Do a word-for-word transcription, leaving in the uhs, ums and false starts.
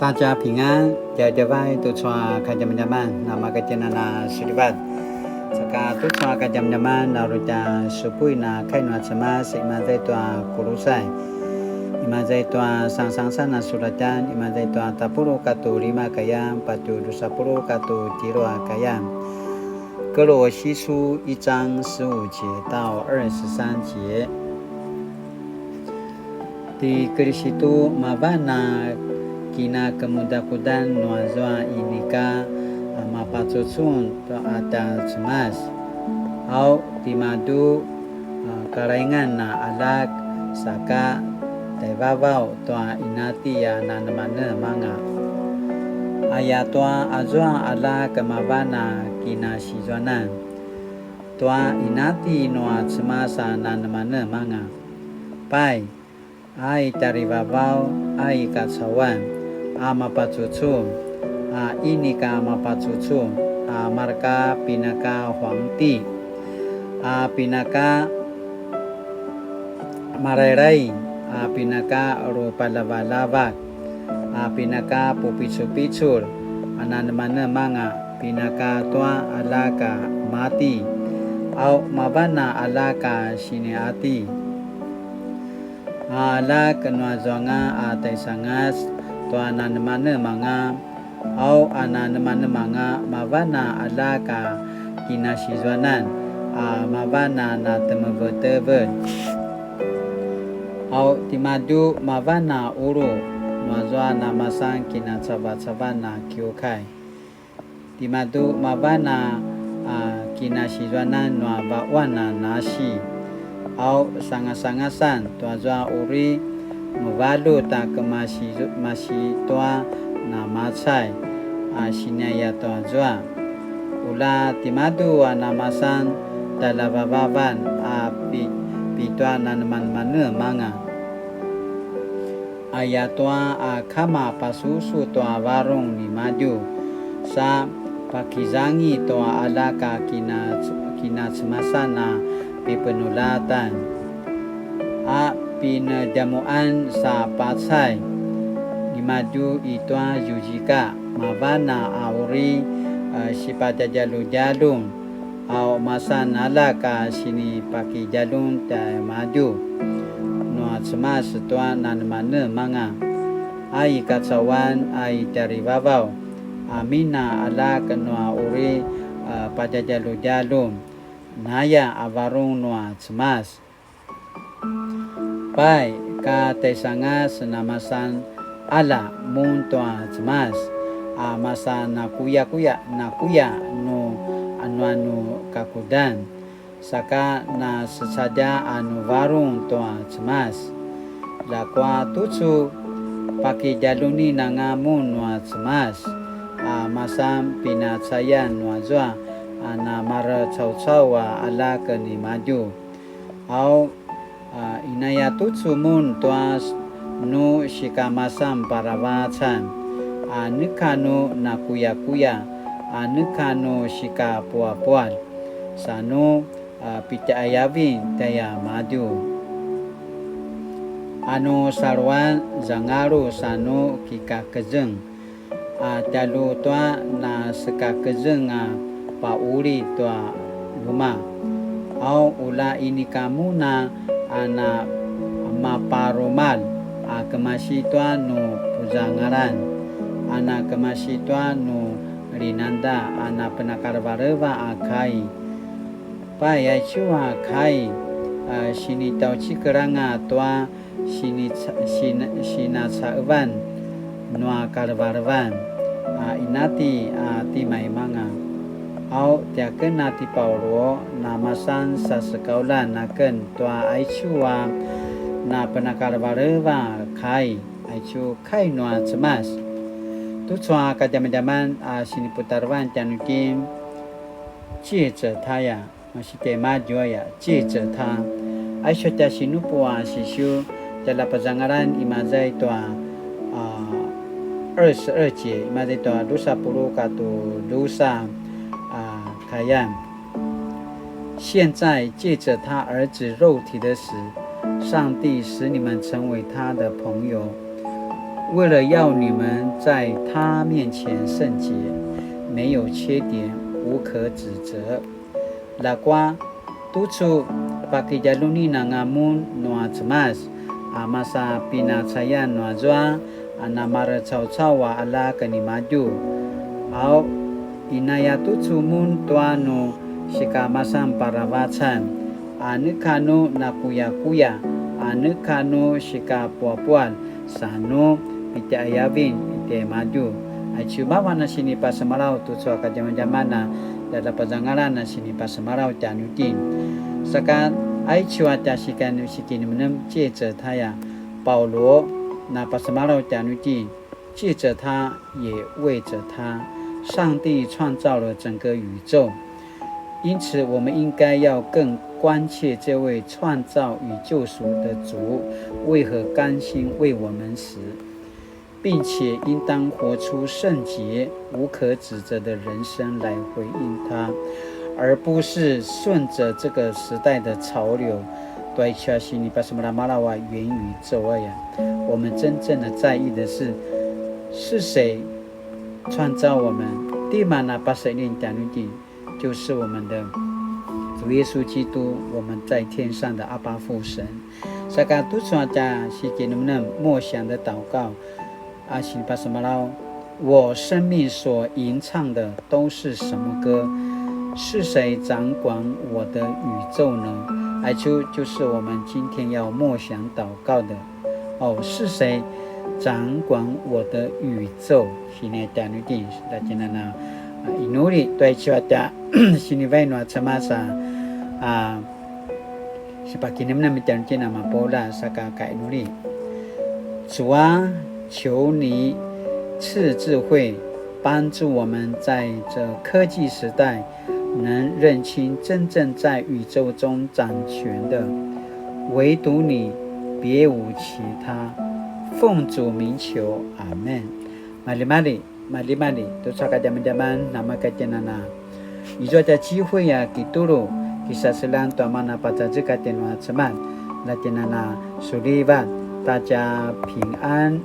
大家平安, djavadjavai tucu a kadjamadjaman, na makatjinana sulivat. Saka tucu a kadjamadjaman, na uri tja supuin a kai nua Cemas, imaza i tua Kulusai. Imaza i tua sangasangasan a sulatjan, imaza i tua tapuluq katua lima kayan, patje drusa puluq katua tjelu a kayan. 歌羅西書一章十五節到二十三節。 Ti Kilisitu mavan a kinakemudakudan nua zua inika a mapacucun tua a tja Cemas. Au timadju a kalaingan a aljak saka tjaivavaw tua inati a nanemanemanga. Ayatua azua aljak mavan a kinasizuanan tua inati nua Cemas a nanemanemanga. Pai, a i tjarivavaw, a i kacauan, a mapacucun, a inika mapacucun, a marka pinaka huangti, a pinaka marairaing, a pinaka rupaljavaljavak, a pinaka pupicupicul, a nanemanemanga, pinaka tua aljak a mati, au mavan a aljak a siniati. A aljak nuazuanga a taisangas tua nanemanemanga, au a nanemanemanga mavan a aljak a kinasizuanan, a mavan a natemevetevelj. Au timadju mavan a qulu nuazua namasan kinacavacavan a kiukai. Timadju mavan a, a, kinasizuanan nua vaquan a nasi. Au sangasangasan tuazua uri mevaljut a kemasi, masi tua namacai, a, siniaya tuazua. Ula timadju a namasan tjaljavavavan a pi, pitua nanemanemanga. Ayatua a kama pasusu tua varung nimadju, sa pakizangi tua aljak a kina, kinacemasan a pipenulatan, a pinedjamuqan sa pacai nimadju i tua zuzika, mavan a uri, e, sipadjadjaludjalun, a masan aljak a sinipakidjalun tjaimadju nua Cemas tua nanemanemanga, a i kacauan, a i tjarivavaw, amin a aljak nua uri, a, padjadjaludjalun, naya a varung nua Cemas. Pai, ka taisangas namasan qalja mun tua Cemas, a masa nakuyakuya, nakuya nu anuanu kakudan, saka nasecadja a nu varung tua Cemas. Ljakua tucu, pakidjalunin anga mun nua Cemas, a masan pinacayan nuazua a namarecaucau a aljak nimadju. Au, a, inaya tucu mun tua s-, nu sikamasan paravacan, a neka nu nakuyakuya, a neka nu sikapuapual, sa nu, a, pitjayavin tjaimadju. A nu saluan zangalu sa nu kikakezeng, a tjalju tua nasekakezeng a pauli tua luma. Au ula inika mun a namaparumal a kemasi tua nu puzangalan, a na kemasi tua nu linangda a napenakalevaleva a kai. Pai aicu a kai, a, sinitjaucikel anga tua sinica-, sin-, sinacaevan nua kalevelevan, a, inati, a, timaimanga. Au, tiaken a ti Paulu, namasan sasekaulan aken tua aicu a napenakalevaleva kai, aicu kai nua Cemas. Tucu a kadjamadjaman a siniputarevan tjanuitjen, 藉著他 aya, masi tjaimadju aya, 藉著他. Aicu tja sinupu a sisiu, tjaljapazangalan imaza i tua, a, 二十二節, imaza i tua drusa puluq katua drusa, a, kayan. 現在藉著他兒子肉體的死，上帝使你們成為他的朋友。为了要你们在他面前圣洁，没有缺点，无可指责。Ljakua, tucu pakidjalunin anga mun nua Cemas, a masa pinacayan nua zua, a namarecaucau a aljak nimadju. Au, inaya tucu mun tua nu sikamasan paravacan, a neka nu nakuyakuya, a neka nu sikapuapual, sa nu pitjayavin tjaimadju. Aicu mavan a sinipasemalaw tucu a kadjamadjaman a tjaljapazangalan a sinipasemalaw tjanuitjen. Saka aicu a tja sikan sikinemnem 借着他 aya, Paulu, napasemalaw tjanuitjen, 借着他，也为着他，上帝创造了整个宇宙。因此，我们应该要更关切这位创造与救赎的主为何甘心为我们死，并且应当活出圣洁、无可指责的人生来回应他，而不是顺着这个时代的潮流。Tua aicu a sinipasemalaw a 元宇宙 aya, 我们真正的在意的是，是谁创造我们？Tima a paselin tjanuitjen, 就是我们的主耶稣基督，我们在天上的阿爸父神。Saka tucu a tja sikinemnem 默想的祷告, a sinipasemalaw, 我生命所吟唱的都是什么歌？是谁掌管我的宇宙呢？Aicu 就是我们今天要默想祷告的。哦，是谁掌管我的宇宙？Sini tjanuitjen, la tjinana, a, inuli, tua aicu a tja sinivainu a Cemas a, a, sipakinemnem tjanuitjen a mapuljat saka kainuli. 主啊，求你赐智慧，帮助我们在这科技时代能认清真正在宇宙中掌权的，唯独你，别无其他。奉主名求，阿们。Maljimalji, maljimalji, tucu a kadjamadjaman, namakatjenana. Izua tja 机会 a kitulu, kisaseljang tua mana pacacekatjen nua Cemas, la tjenana sulivat, 大家平安。